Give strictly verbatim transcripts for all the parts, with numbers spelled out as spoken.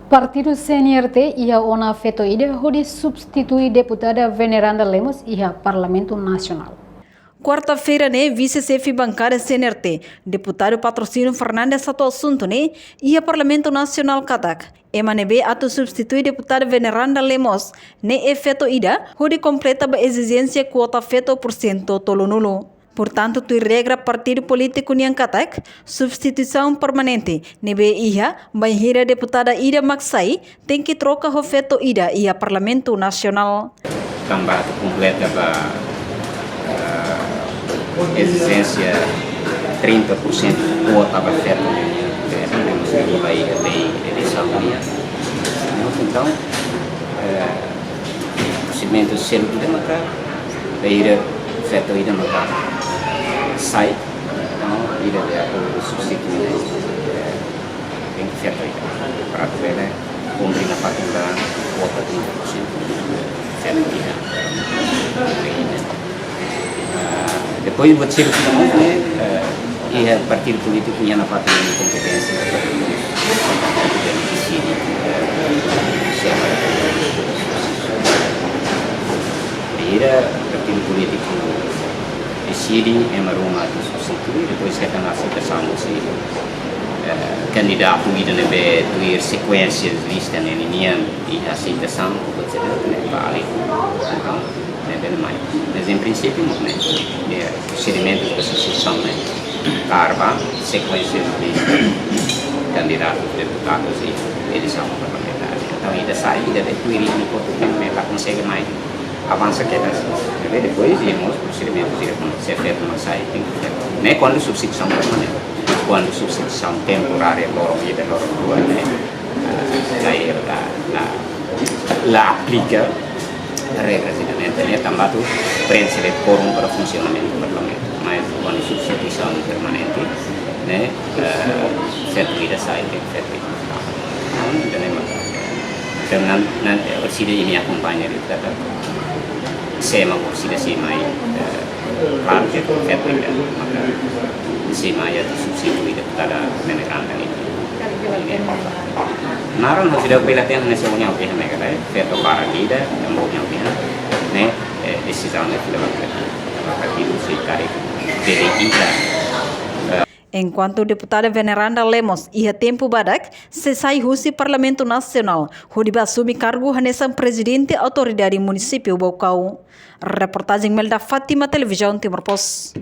Partidu C N R T iha ona feto ida hodi substitui deputada Veneranda Lemos iha Parlamentu Nasionál. Kuarta-feira ne'e, vise-xefe bankada C N R T, deputadu Patrocínio Fernandes hato'o asuntu ne'e iha Parlamentu Nasionál katak ema ne'ebé atu substitui deputada Veneranda Lemos ne'e feto ida hodi kompleta ba ezijénsia kuota feto pursentu tolunulu. Portantu, tuir regra partidu polítiku nian katak, substituisaun permanente ne'ebé iha bainhira deputada ida mak sai, tenke troka ho feto ida iha Parlamentu Nasionál. Tanba atu kompleta ba, eh, ezijénsia trinta por cento kuota ba feto, eh, ba lei eleisaun nian. Entaun, eh, prosedimentu seluk ida maka, bainhira feto ida maka sai, entaun ida ne'ebé atu substitui, eh, tenke feto ida. Para atu bele kumpre nafatin ba kuota trinta por cento feto ida. Ah, depois buat seluk ida mós ne'e, eh, iha partidu polítiku nia nafatin kompeténsia para atu bele deside, eh, se ema ida partidu polítiku deside ema ruma atu substitui, depois hetan aseitasaun husi, eh, kandidatu ida ne'ebé tuir sekuénsia lista ne'e nian iha aseitasaun, buat sira-ne'e vale. Entaun, ne'e bele mai. Mas, em princípio, ne'e, ne'e, prosedimentu ba substituisaun ne'e kaer ba sekuénsia de kandidatu deputadu iha eleisaun parlamentar. Entaun, ida sai, ida de tuir ini kotuk ne'e la konsege mai avansa kedas. Ne'ebé depois, iha mós prosedimentu sira, se feto mak sai, tenke feto. Ne'e kuandu substituisaun permanente. Kuandu substituisaun temporária, loron ida, loron rua, ne'e, eh, la, la, la, la aplika regra ida ne'e, ne'e tanba atu prenxe de'it kuorum para funsionamentu parlamentu. Mas kuandu substituisaun permanente, ne'e, eh, feto ida sai, tenke feto ida. Entaun, ne'e mak. Entaun, ne'e, ne'e, orsida imi akompaña de'it katak sé mak orsida sei mai, eh, klaru ke feto ida, maka sei mai atu substitui deputada Veneranda ne'e. Naran no sida bela ten nese união ke mega dai, feto para ida, yang união ke, ne'e, eh, desizaun ne'e fila ba partidu sei karik bele ida. Enkuantu deputada Veneranda Lemos iha tempu badak sei sai husi Parlamentu Nasionál hodi bá asume kargu hanesan Prezidente Autoridade Munisípiu Baucau. Reportajen Melda Fátima, Televizaun Timor Post.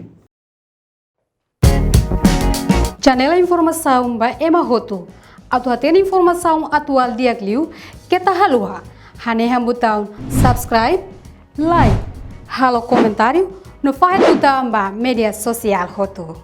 Janela informasaun ba ema hotu. Atu hatene informasaun atuál di'ak liu, keta haluha hanehan butaun subscribe, like, halo komentáriu, no fahe tutan ba média sosiál hotu.